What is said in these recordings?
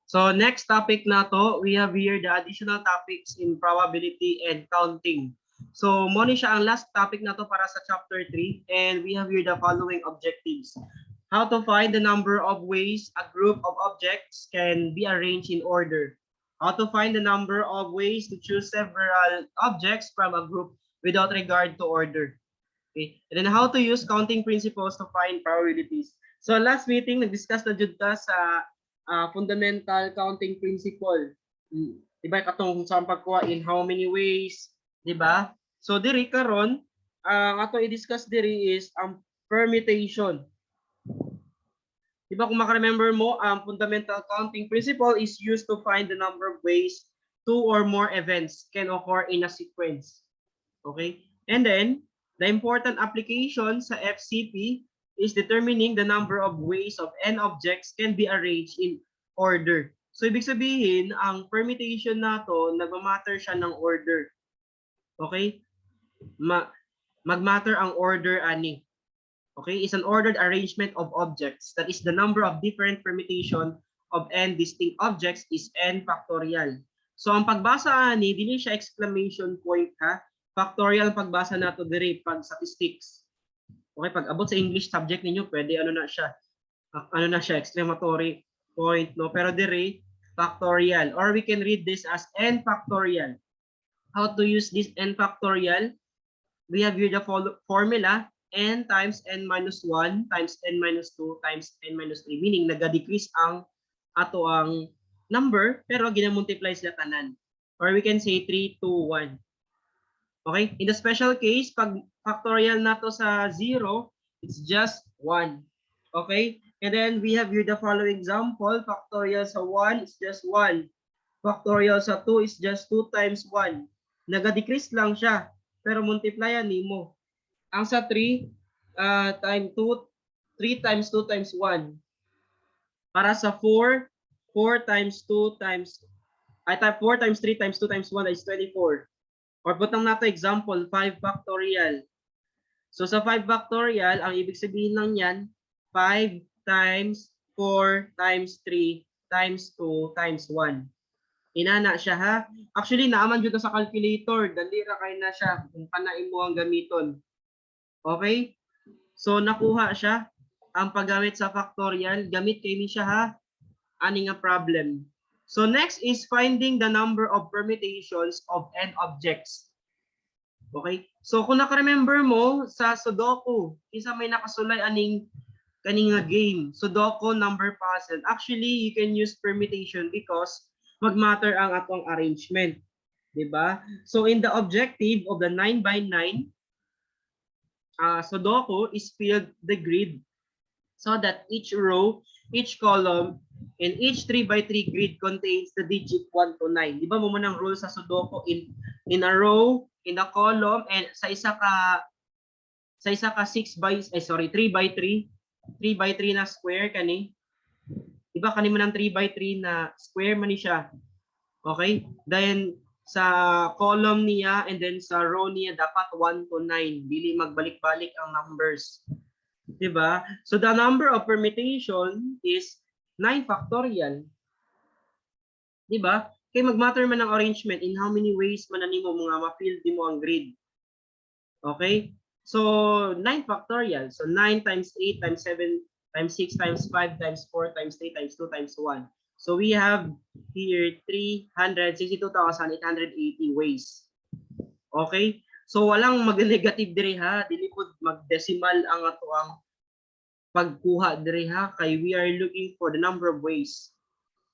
So next topic nato, we have here the additional topics in probability and counting. So mao ni siya ang last topic nato para sa chapter 3, and we have here the following objectives. How to find the number of ways a group of objects can be arranged in order. How to find the number of ways to choose several objects from a group without regard to order. Okay. And then how to use counting principles to find probabilities. So last meeting, nag-discuss na jud ta sa fundamental counting principle. Di ba katong kung saan pagkuha in how many ways, di ba? So diri karon, ang ato i-discuss diri is ang permutation. Di ba kung maka-remember mo, ang fundamental counting principle is used to find the number of ways two or more events can occur in a sequence. Okay? And then, the important application sa FCP is determining the number of ways of n objects can be arranged in order. So, ibig sabihin, ang permutation nato, nagma-matter siya ng order. Okay? Mag-matter ang order ani. Okay? Is an ordered arrangement of objects. That is, the number of different permutation of n distinct objects is n factorial. So, ang pagbasa ani, dili siya exclamation point ha. Factorial ang pagbasa nato diri pag statistics. Okay, pag abot sa English subject ninyo, pwede ano na siya. Ano na siya, exclamatory point, no? Pero diri, factorial. Or we can read this as n factorial. How to use this n factorial? We have here the formula, n times n minus 1 times n minus 2 times n minus 3. Meaning, naga-decrease ang ato ang number, pero ginamultiply sila tanan. Or we can say 3, 2, 1. Okay? In the special case, pag factorial nato sa 0, it's just 1. Okay? And then we have here the following example. Factorial sa 1 is just 1. Factorial sa 2 is just 2 times 1. Naga-decrease lang siya, pero multiplyan nimo. Ang sa 3, time 2, 3 times 2 times 1. Para sa 4, 4 times 2 times, ay, 4 times 3 times 2 times 1 is 24. Or butang nato example, 5 factorial. So sa 5 factorial, ang ibig sabihin lang yan, 5 times 4 times 3 times 2 times 1. Inana siya ha. Actually, naa man jud sa calculator. Dali ra kay na siya kung kanain mo ang gamiton. Okay? So nakuha siya ang paggamit sa factorial. Gamit kay ni siya ha. Ani nga problem. So next is finding the number of permutations of n objects. Okay? So kung naka-remember mo sa Sudoku, isa may nakasulay aning kaning nga game, Sudoku number puzzle. Actually, you can use permutation because magmatter ang atong arrangement, 'di ba? So in the objective of the 9 by 9 Sudoku is fill the grid so that each row, each column, and each 3 by 3 grid contains the digit 1 to 9. Di ba mao man ang rule sa Sudoku in a row, in a column, and sa isa ka 6 by, ay sorry, 3 by 3, 3 by 3 na square kani. Di ba kani man ang 3 by 3 na square man ni siya. Okay? Then sa column niya and then sa row niya dapat 1 to 9. Dili magbalik-balik ang numbers. 'Di ba? So the number of permutation is 9 factorial. 'Di ba? Kay magmatter man ang arrangement in how many ways man na nimo mga ma-fill nimo ang grid. Okay? So 9 factorial. So 9 times 8 times 7 times 6 times 5 times 4 times 3 times 2 times 1. So we have here 362,880 ways. Okay? So walang mag-negative diri ha, dili pud mag-decimal ang ato ang pagkuha diri ha, kay we are looking for the number of ways.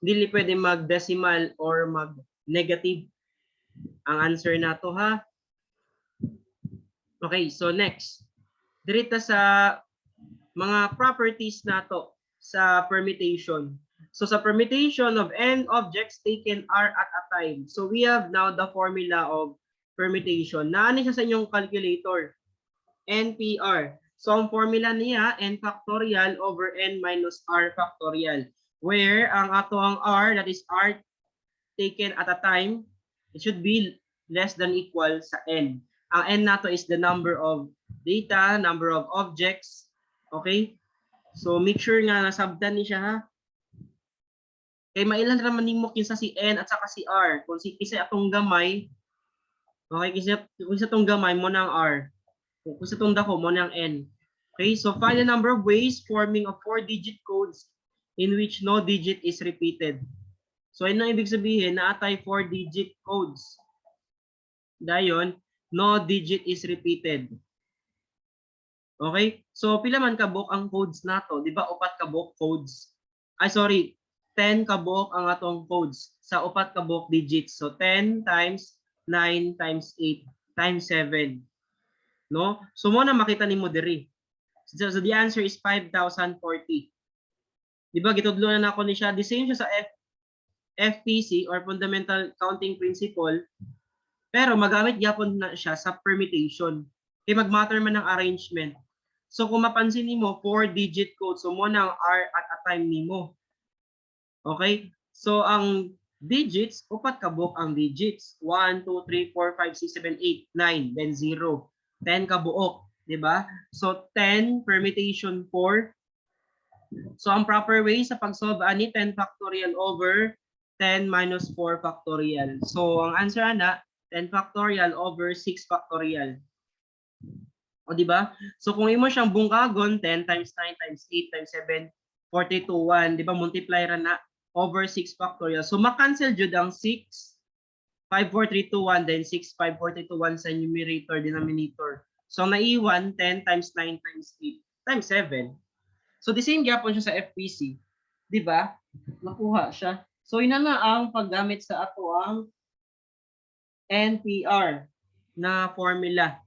Dili pwede mag-decimal or mag-negative ang answer nato ha. Okay, so next. Diri ta sa mga properties nato sa permutation. So sa permutation of n objects taken r at a time. So we have now the formula of permutation. Naa ni siya sa inyong calculator. NPR. So ang formula niya, n factorial over n minus r factorial. Where ang ato ang r, that is r taken at a time, it should be less than equal sa n. Ang n nato is the number of data, number of objects. Okay? So make sure nga nasabtan ni siya ha. Kay mailan ra man nimo kinsa si N at saka si R. Kung si kinsa atong gamay, okay, kinsa kung sa atong gamay mao na ang R. Kung kinsa atong dako mao na ang N. Okay, so find the number of ways forming of four-digit codes in which no digit is repeated. So ano ibig sabihin? Naa tay four-digit codes. Dayon, no digit is repeated. Okay? So pila man kabuok ang codes nato? Di ba upat kabuok codes? Ay, sorry, 10 kabuok ang atong codes sa upat kabuok digits. So 10 times 9 times 8 times 7. No? So mao na makita nimo diri. So the answer is 5,040. Di ba gitudlo na nako ni siya? The same siya sa FPC or Fundamental Counting Principle. Pero magamit gyapon na siya sa permutation. Kay mag-matter man ang arrangement. So kung mapansin nimo, 4-digit code. So mao na ang R at a time nimo. Okay? So ang digits, upat kabuok ang digits. 1, 2, 3, 4, 5, 6, 7, 8, 9, then 0. 10 kabuok, di ba? So 10 permutation 4. So ang proper way sa pag-solve ani, 10 factorial over 10 minus 4 factorial. So ang answer ana, 10 factorial over 6 factorial. O, di ba? So kung imo siyang bungkagon, 10 times 9 times 8 times 7, 42 1, di ba? Multiply ra na over 6 factorial. So ma-cancel jud ang 6 5 4 3 2 1, then 6 5 4 3 2 1 sa numerator, denominator. So ang naiwan, 10 times 9 times 8 times 7. So the same gyapon siya sa FPC. Di ba? Nakuha siya. So ina na ang paggamit sa ato ang NPR na formula.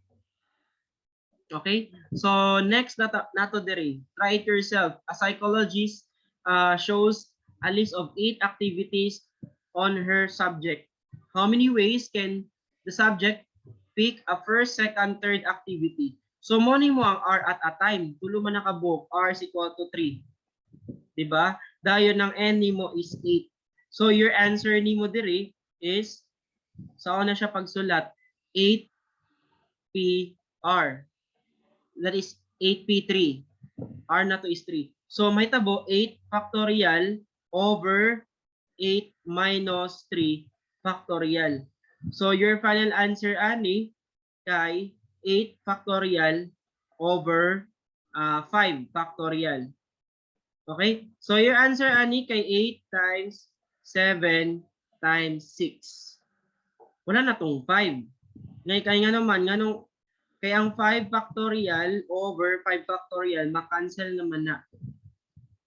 Okay? So next nato diri. Try it yourself. A psychologist shows a list of eight activities on her subject. How many ways can the subject pick a first, second, third activity? So mao mo ang R at a time. Tulo man na kabuok. R is equal to 3. Diba? Dayon ang N nimo is 8. So your answer nimo diri is, sa na siya pagsulat, 8 PR. That is 8P3. R na to is 3. So may tabo 8 factorial over 8 minus 3 factorial. So your final answer ani kay 8 factorial over 5 factorial. Okay? So your answer ani kay 8 times 7 times 6. Wala na tong 5. Ngay kay nga naman nganong kay ang 5 factorial over 5 factorial ma-cancel naman na.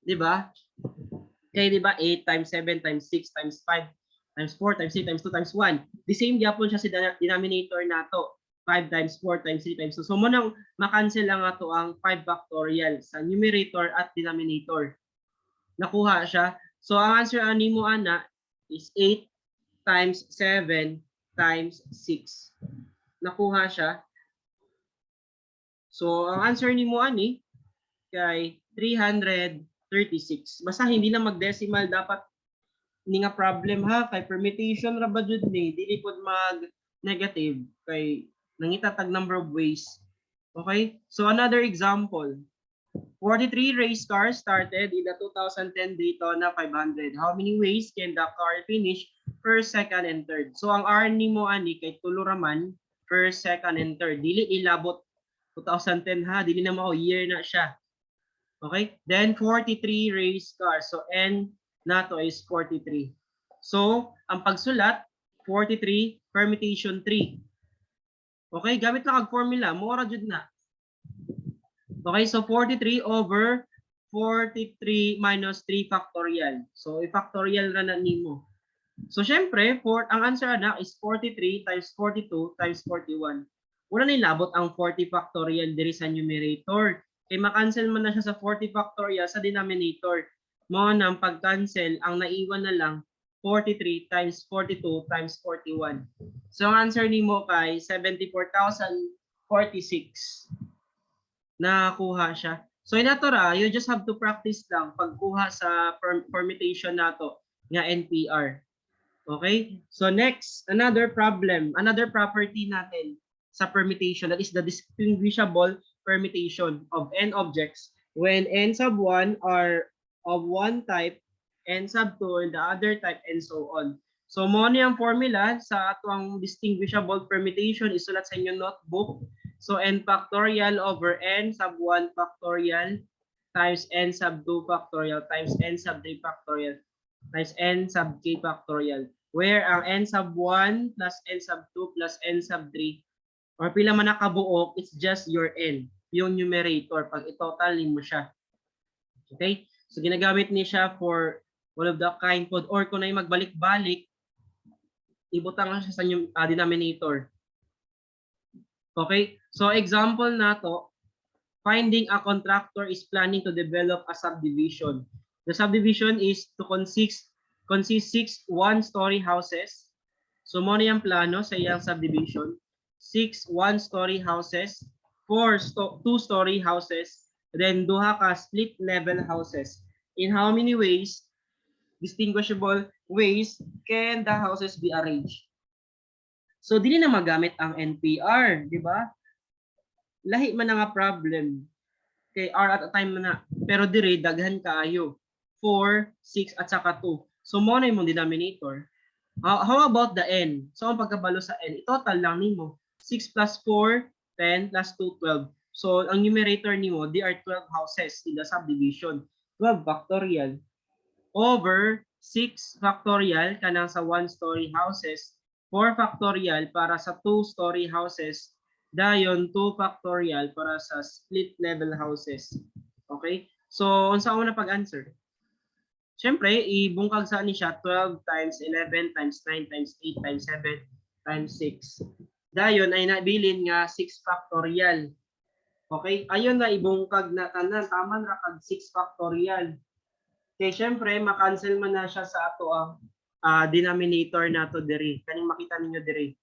'Di ba? Kay di ba 8 times 7 times 6 times 5 times 4 times 3 times 2 times 1. The same gyapon siya sa denominator nato. 5 times 4 times 3 times 2. So mao nang ma-cancel lang ato ang 5 factorial sa numerator at denominator. Nakuha siya. So ang answer ani mo ana is 8 times 7 times 6. Nakuha siya. So ang answer nimo ani kay 336. Basta hindi na mag-decimal dapat ni nga problem ha, kay permutation ra ba jud ni, dili pod mag negative kay nangita tag number of ways. Okay? So another example. 43 race cars started in the 2010 Daytona 500. How many ways can the car finish first, second, and third? So ang R nimo ani kay tulo ra man, first, second, and third. Dili ilabot 2010 ha, dili na mao year na siya. Okay? Then 43 race cars. So N nato is 43. So ang pagsulat, 43 permutation 3. Okay, gamit lang ang formula, mao ra jud na. Okay, so 43 over 43 minus 3 factorial. So i-factorial na na nimo. So syempre, for, ang answer na is 43 times 42 times 41. Wala na ilabot ang 40 factorial diri sa numerator. Kay ma-cancel man na siya sa 40 factorial sa denominator. Mao na ang pag-cancel, ang naiwan na lang 43 times 42 times 41. So ang answer nimo kay 74,046. Nakuha siya. So inato ra, you just have to practice lang pagkuha sa permutation nato nga NPR. Okay? So next, another problem, another property natin sa permutation, that is the distinguishable permutation of n objects when n sub 1 are of one type n sub 2, and the other type, and so on. So, mao ni ang formula sa atoang distinguishable permutation. Isulat sa inyong notebook. So, n factorial over n sub 1 factorial times n sub 2 factorial times n sub 3 factorial times n sub k factorial, where ang n sub 1 plus n sub 2 plus n sub 3 or pila man nakabuok, it's just your n, yung numerator, pag i-total mo siya. Okay? So, ginagamit ni siya for one of the kind pod or kung na magbalik-balik, ibutang lang siya sa denominator. Okay? So, example nato, finding a contractor is planning to develop a subdivision. The subdivision is to consist six one-story houses. So, mao ni ang plano sa iyang subdivision. Six one-story houses, four two-story houses, then duha ka split-level houses. In how many ways, distinguishable ways, can the houses be arranged? So, dili na magamit ang NPR, di ba? Lahi man na nga problem. Kay R at a time man na. Pero dire, daghan kaayo. 4, 6, at saka 2. So, mao na imong denominator. How about the n? So, ang pagkabalo sa n, total lang nimo. 6 plus 4, 10 plus 2, 12. So, ang numerator nimo, there are 12 houses in the subdivision. 12 factorial over 6 factorial kanang sa one-story houses, 4 factorial para sa two-story houses, dayon 2 factorial para sa split level houses. Okay? So, unsa una pag-answer? Siyempre, ibungkag sa ni siya 12 times 11 times 9 times 8 times 7 times 6. Dayon ay nabilin nga 6 factorial. Okay? Ayon na ibungkag na tanan, taman ra kag 6 factorial. Kay syempre, ma-cancel man na siya sa ato ang denominator nato diri. Kaning makita ninyo diri.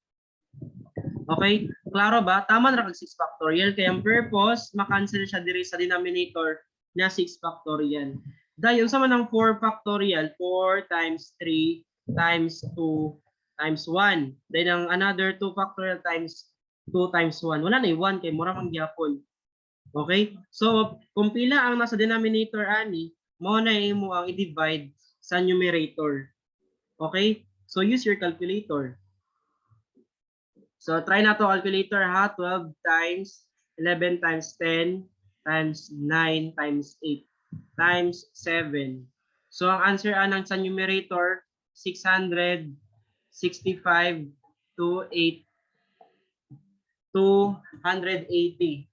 Okay? Klaro ba? Tama ra kag 6 factorial. Kay ang purpose, ma-cancel siya diri sa denominator na 6 factorial. Dayon sa man ang 4 factorial, 4 times 3 times 2 times 1. Then ang another 2 factorial times 2 times 1. Wala na 1 kay mura man gyapon. Okay? So, kung pila ang nasa denominator ani, mao na imo ang i-divide sa numerator. Okay? So, use your calculator. So, try na to calculator ha. 12 times 11 times 10 times 9 times 8 times 7. So, ang answer anang sa numerator, 665 to 8 280.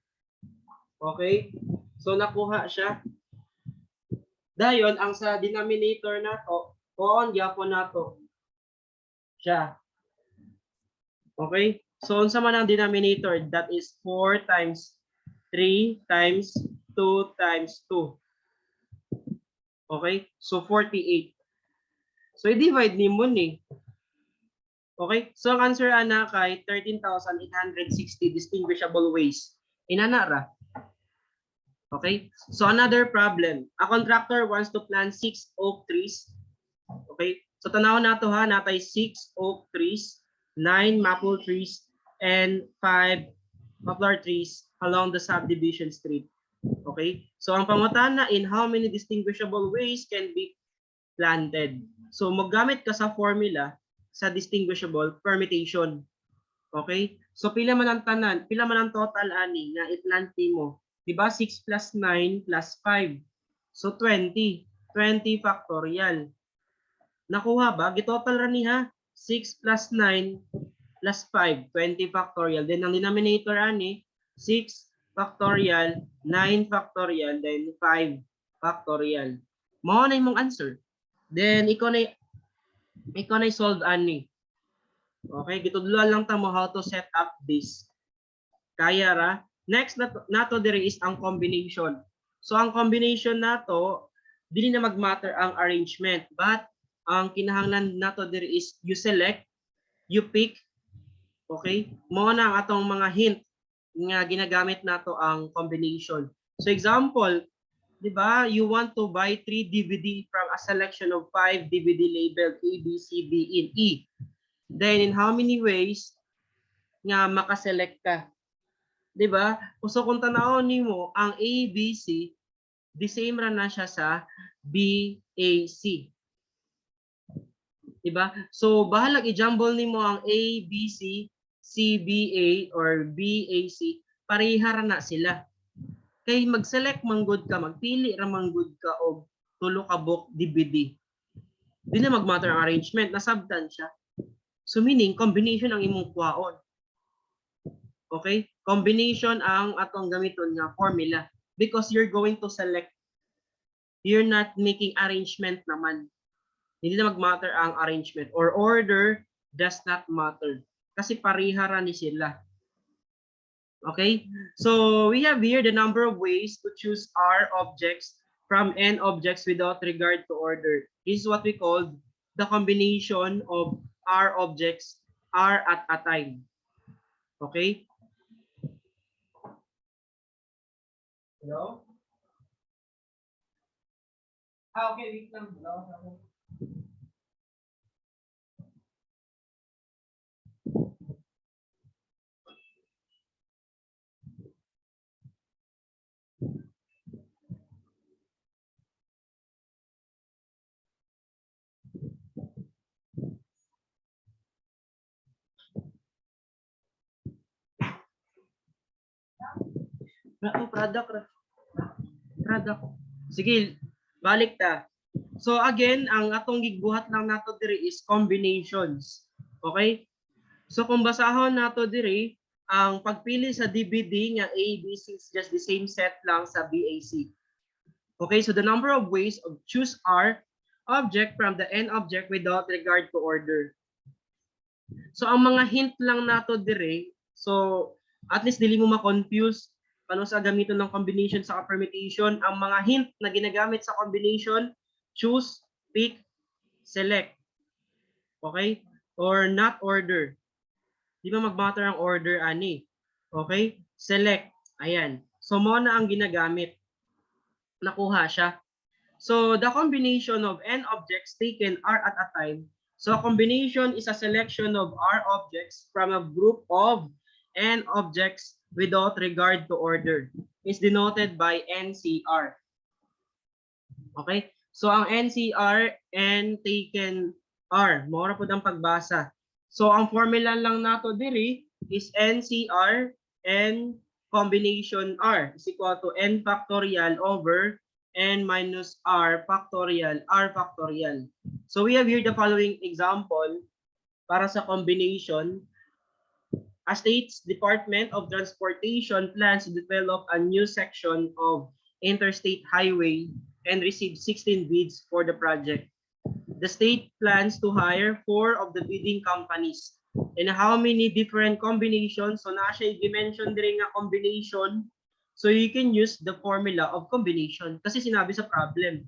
Okay? So, nakuha siya. Dayon, ang sa denominator nato, kuon gyapon nato siya. Okay? So, unsa man ang denominator? That is 4 times 3 times 2 times 2. Okay? So, 48. So, i-divide nimo ni. Okay? So, ang answer ana kay 13,860 distinguishable ways. Inana ra. Okay? So, another problem. A contractor wants to plant six oak trees. Okay? So, tanaw nato ha, natay six oak trees, nine maple trees, and five poplar trees along the subdivision street. Okay? So, ang pangutana, in how many distinguishable ways can be planted? So, maggamit ka sa formula sa distinguishable permutation. Okay? So, pila man ang tanan, pila man ang total ani nga i-plant nimo? 'Di ba? 6 plus 9 plus 5. So 20. 20 factorial. Nakuha ba? Gitotal ra ni ha. 6 plus 9 plus 5, 20 factorial. Then ang denominator ani 6 factorial, 9 factorial, then 5 factorial. Mao na imong answer. Then ikaw na solve ani. Okay, gitudloan lang ta mo how to set up this. Kaya ra. Next nato diri is ang combination. So ang combination nato, dili na mag-matter ang arrangement, but ang kinahanglan nato diri is you select, you pick, okay? Mao na ang atong mga hint nga ginagamit nato ang combination. So example, 'di ba? You want to buy 3 DVD from a selection of 5 DVD labeled A, B, C, D, and E. Then in how many ways nga makaselect ka? 'Di ba? So kung tanawon nimo ang A, B, C, the same ra na siya sa B, A, C. Diba? So bahalag i-jumble nimo ang A, B, C, C, B, A, or B, A, C, pareha ra na sila. Kay mag-select manggod ka, magpili ra manggod ka og tulo ka book DVD. Di na mag-matter ang arrangement, nasabtan siya. So meaning, combination ang imong kuhaon. Okay? Combination ang atong gamiton nga formula because you're going to select. You're not making arrangement naman. Hindi na mag-matter ang arrangement or order does not matter kasi pareha ra ni sila. Okay? So we have here the number of ways to choose R objects from N objects without regard to order. This is what we call the combination of R objects R at a time. Okay? Hello? Ah, okay, wait lang. Hello? Oh, product ra. Product. Sige, balik ta. So again, ang atong gigbuhat lang nato diri is combinations. Okay? So kung basahon nato diri, ang pagpili sa DVD nga A, B, C is just the same set lang sa BAC. Okay, so the number of ways of choose R object from the N object without regard to order. So ang mga hint lang nato diri, so at least dili mo ma-confuse paano sa gamiton ng combination sa permutation. Ang mga hint na ginagamit sa combination: choose, pick, select. Okay? Or not order. Di ba mag-matter ang order ani? Okay? Select. Ayan. So mo na ang ginagamit. Nakuha siya. So the combination of n objects taken r at a time. So a combination is a selection of r objects from a group of n objects without regard to order, is denoted by NCR. Okay? So ang NCR, N taken R, mao ra pud ang pagbasa. So ang formula lang nato diri is NCR, N combination R is equal to N factorial over N minus R factorial R factorial. So we have here the following example para sa combination. A state's Department of Transportation plans to develop a new section of interstate highway and received 16 bids for the project. The state plans to hire four of the bidding companies. And how many different combinations? So naa siya i-mention diri nga combination. So you can use the formula of combination kasi sinabi sa problem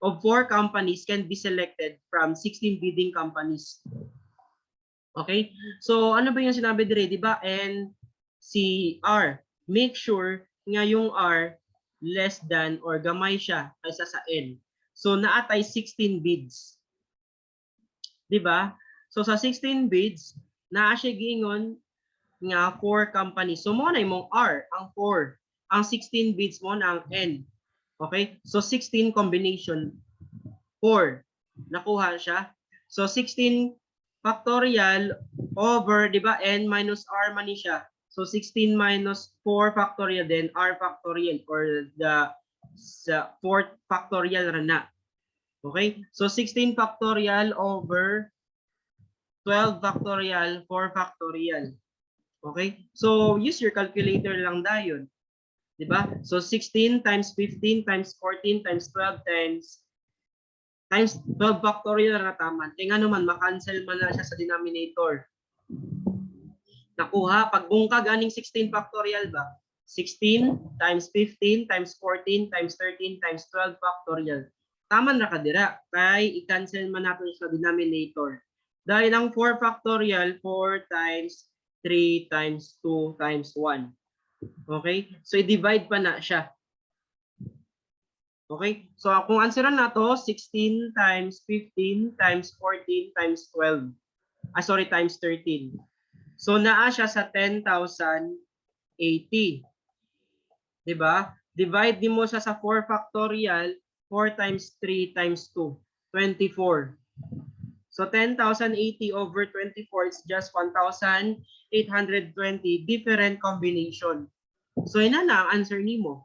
of four companies can be selected from 16 bidding companies. Okay? So ano ba yung sinabi dire, di ba? N C R. Make sure nga yung R less than or gamay siya kaysa sa N. So naa tay 16 bids. Di ba? So sa 16 bids, naa siya giingon nga 4 companies. So mo na imong R, ang 4. Ang 16 bids mo na ang N. Okay? So 16 combination 4. Nakuha siya. So 16 factorial over, di ba, N minus R man ni siya. So 16 minus 4 factorial, then R factorial or the sa fourth factorial ra na. Okay? So 16 factorial over 12 factorial, 4 factorial. Okay? So use your calculator lang dayon. 'Di ba? So 16 times 15 times 14 times 12 times 12 factorial na taman. Kaya nga naman, ma-cancel man na siya sa denominator. Nakuha, pagbungkag aning 16 factorial ba? 16 times 15 times 14 times 13 times 12 factorial. Tama na kadira. Kay i-cancel man natin sa denominator. Dahil ang 4 factorial, 4 times 3 times 2 times 1. Okay? So, i-divide pa na siya. Okay? So, kung answeran na to, 16 times 15 times 14 times 12. Ah, sorry, times 13. So, naa siya sa 10,080. 'Di ba? Divide din mo siya sa 4 factorial, 4 times 3 times 2, 24. So 10,080 over 24 is just 1,820 different combination. So ina na ang answer nimo.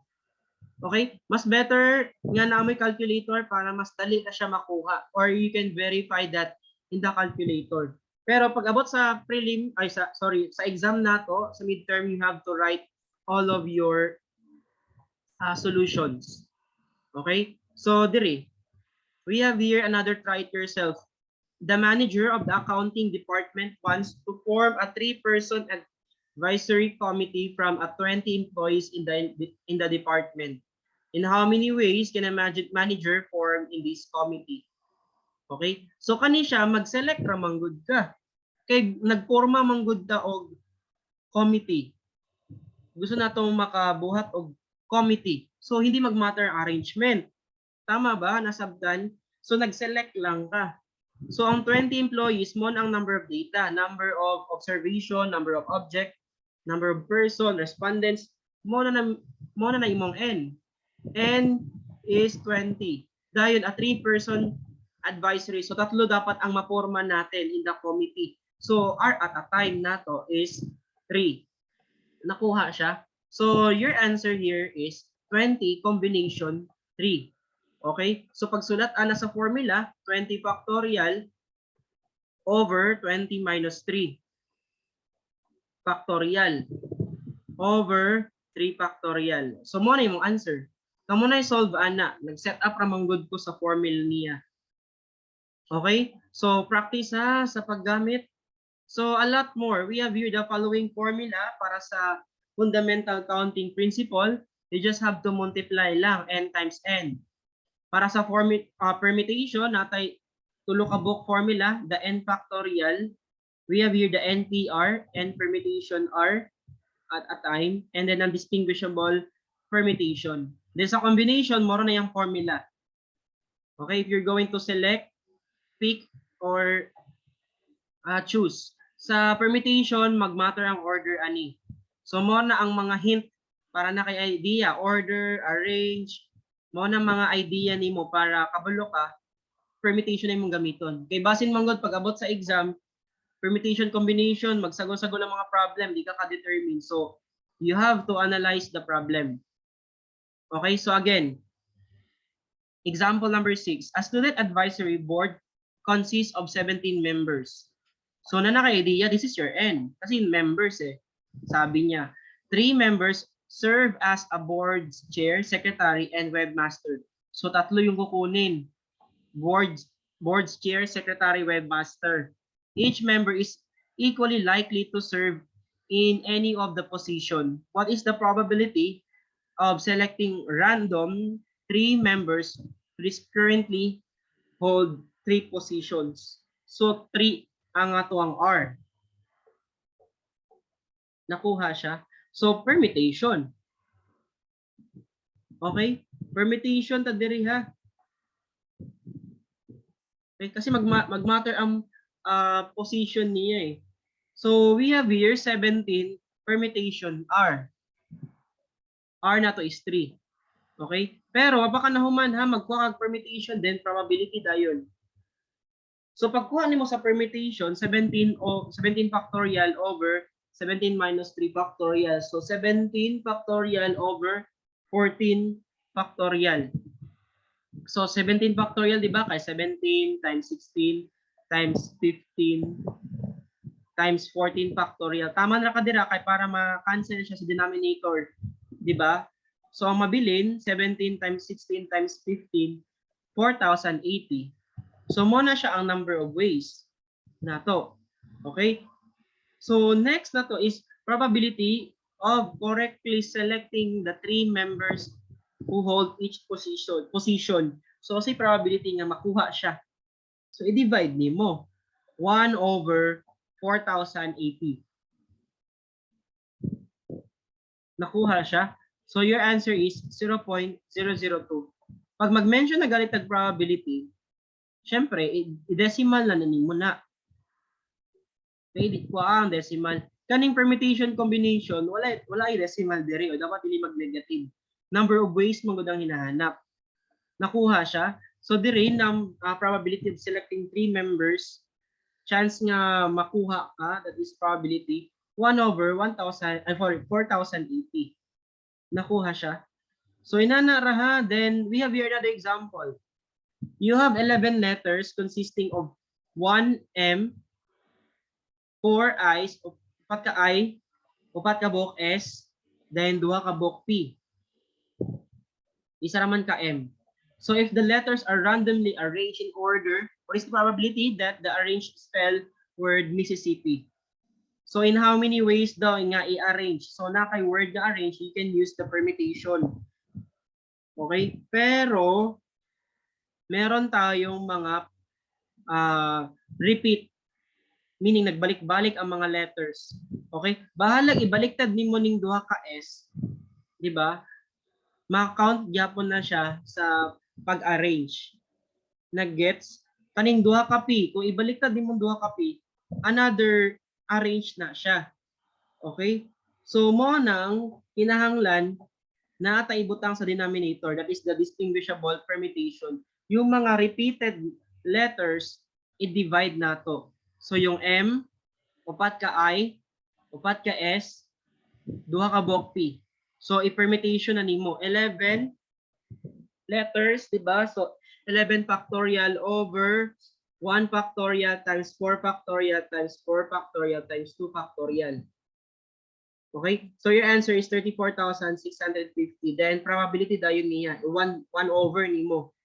Okay? Mas better nga na may calculator para mas dali na siya makuha or you can verify that in the calculator. Pero pag abot sa prelim, ay sa, sorry, sa exam nato, sa midterm, you have to write all of your solutions. Okay? So diri, we have here another try it yourself. The manager of the accounting department wants to form a three-person advisory committee from a 20 employees in the department. In how many ways can a manager form in this committee? Okay? So kani siya, mag-select ra man gud ka. Kay nagporma man gud ta og committee. Gusto natong makabuhat og committee. So hindi mag-matter ang arrangement. Tama ba? Nasabtan? So nag-select lang ka. So ang 20 employees mo ang number of data, number of observation, number of object, number of person, respondents, mo na na imong N. N is 20. Dayon a three-person advisory. So tatlo dapat ang maporma natin in the committee. So R at a time nato is 3. Nakuha siya. So your answer here is 20 combination 3. Okay? So pagsulat ana sa formula, 20 factorial over 20 minus 3 factorial over 3 factorial. So mo na imong answer. Kamo na solve ana. Nag-set up ra man gud ko sa formula niya. Okay? So practice ha sa paggamit. So a lot more. We have here the following formula para sa fundamental counting principle. You just have to multiply lang n times n. Para sa permutation, natay tulo ka buok formula, the n factorial. We have here the NPR, n permutation R at a time, and then ang distinguishable permutation. Then sa combination, moro na yung formula. Okay, if you're going to select, pick, or choose. Sa permutation, mag-matter ang order ani. So mo na ang mga hint para na kay idea, order, arrange, mo na mga idea nimo para kabalo ka permutation na imong gamiton. Kay basin man gud pag abot sa exam, permutation combination, magsagol-sagol ang mga problem, di ka ka-determine. So you have to analyze the problem. Okay, so again, example number 6, a student advisory board consists of 17 members. So na naka-idea, this is your N. Kasi members eh. Sabi niya, three members serve as a board's chair, secretary, and webmaster. So tatlo yung kukunin. Board's chair, secretary, webmaster. Each member is equally likely to serve in any of the position. What is the probability of selecting random three members who is currently hold three positions? So three ang ato ang R. Nakuha siya. So permutation. Okay? Permutation ta diri ha. Okay, kasi mag-matter ang position niya eh. So we have here 17 permutation R. R na to is 3. Okay? Pero baka nahuman ha, magkuha kag permutation, then probability dayon. So pagkuha nimo sa permutation, 17 o 17 factorial over 17 minus 3 factorial. So 17 factorial over 14 factorial. So 17 factorial, di ba? Kay 17 times 16 times 15 times 14 factorial. Tama na ka dira kay para ma-cancel siya sa denominator, di ba? So ang mabilin, 17 times 16 times 15, 4,080. So mo na siya ang number of ways nato. Okay? So next na to is probability of correctly selecting the three members who hold each position. So si probability nga makuha siya. So i-divide nimo 1 over 4,080. Nakuha siya. So your answer is 0.002. Pag mag-mention na galit tag probability, syempre, i-decimal na nimo na. Okay, di ko ang decimal. Kaning permutation combination, wala ay decimal diri o dapat dili mag-negative. Number of ways man gud ang hinahanap. Nakuha siya. So diri nam probability of selecting three members, chance nga makuha ka, that is probability 1 over 1,000, ay sorry, 4,080. Nakuha siya. So inana ra ha. Then we have here another example. You have 11 letters consisting of 1 M, 4 I's, upat ka I, upat ka buok S, then duha ka buok P. Isa raman ka M. So if the letters are randomly arranged in order, what is the probability that the arranged spell word Mississippi? So in how many ways daw nga i-arrange? So na kay word nga arrange, you can use the permutation. Okay? Pero meron tayong mga repeat, meaning nagbalik-balik ang mga letters. Okay? Bahalag ibaliktad nimo ning duha ka S, di ba? Ma-count gyapon na siya sa pag-arrange. Nag-gets? Kaning duha ka P, kung ibaliktad nimo duha ka P, another arrange na siya. Okay? So mo nang kinahanglan na ta ibutang sa denominator, that is the distinguishable permutation. Yung mga repeated letters, i-divide nato. So yung M, upat ka I, upat ka S, duha ka buok P. So i-permutation na nimo 11 letters, di ba? So 11 factorial over 1 factorial times 4 factorial times 4 factorial times 2 factorial. Okay? So your answer is 34,650. Then probability dayon niya, 1 1 over nimo.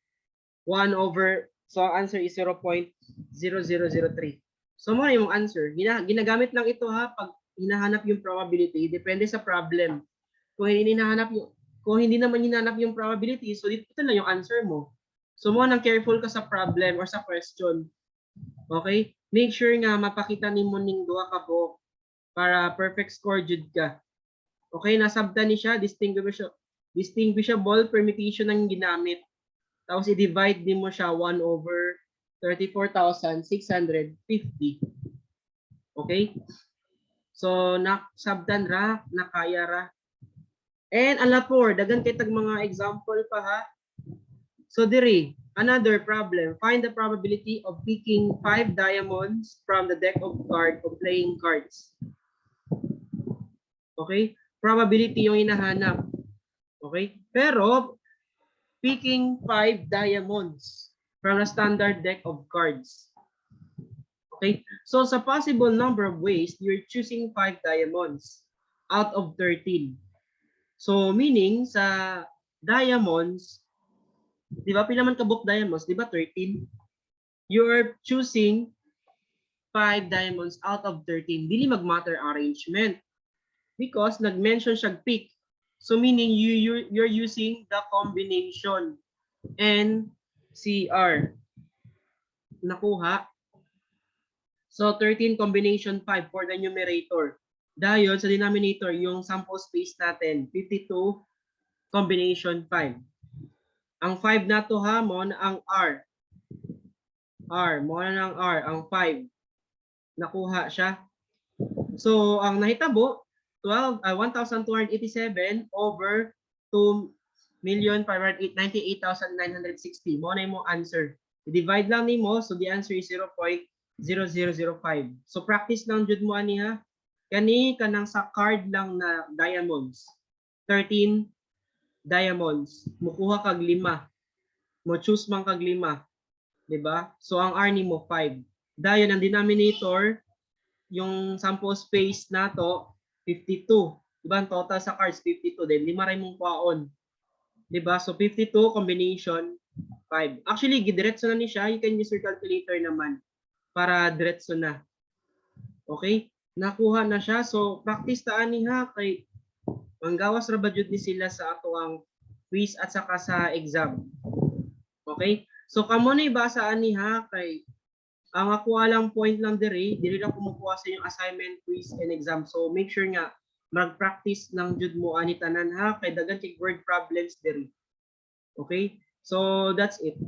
1 over, so ang answer is 0.0003. So mo na yung answer. Ginagamit lang ito ha pag hinahanap yung probability, depende sa problem. Kung hindi naman hinahanap yung probability, so dito lang yung answer mo. So mo nang careful ka sa problem or sa question. Okay? Make sure nga mapakita nimo ning duha ka buok para perfect score jud ka. Okay, nasabtan ni siya, distinguishable permutation ang ginamit. Tapos i-divide nimo siya 1 over 34,650. Okay? So nasabtan ra, nakaya ra. And alapor, daghan kay tag mga example pa ha. So diri, another problem. Find the probability of picking five diamonds from the deck of card of playing cards. Okay? Probability yung hinahanap. Okay? Pero picking five diamonds from a standard deck of cards. Okay? So sa possible number of ways, you're choosing five diamonds out of 13. So meaning sa diamonds, di ba pila man kabuok diamonds, di ba 13? You're choosing 5 diamonds out of 13. Dili mag-matter arrangement because nag-mention siya pick. So meaning you're using the combination N C R. Nakuha. So 13 combination 5 for the numerator. Dayon sa denominator, yung sample space natin, 52 combination 5. Ang 5 na to ha, mo na ang R. R, mo na ang R, ang 5. Nakuha siya. So ang nahitabo, 12, 1,287 over 2,598,960. Mo na yung answer. I-divide lang nimo, so the answer is 0.0005. So practice lang jud mo ani ha. Kani kanang sa card lang na diamonds. 13 diamonds. Mukuha kag lima. Mo choose man kag lima. 'Di ba? So ang R nimo 5. Dayon ang denominator, yung sample space nato 52. 'Di ba? Ang total sa cards 52, then lima ra imong kuhaon. 'Di ba? So 52 combination 5. Actually, gidiretso na ni siya. You can use your calculator naman para diretso na. Okay? Nakuha na siya. So practice ta ani ha kay manggawas ra ba jud ni sila sa atoang quiz at saka sa exam. Okay? So kamo na ibasa ani ha kay ang ako lang point lang diri, diri lang kumukuha sa inyong assignment, quiz and exam. So make sure nga mag-practice lang jud mo ani tanan ha kay daghan kay word problems diri. Okay? So that's it.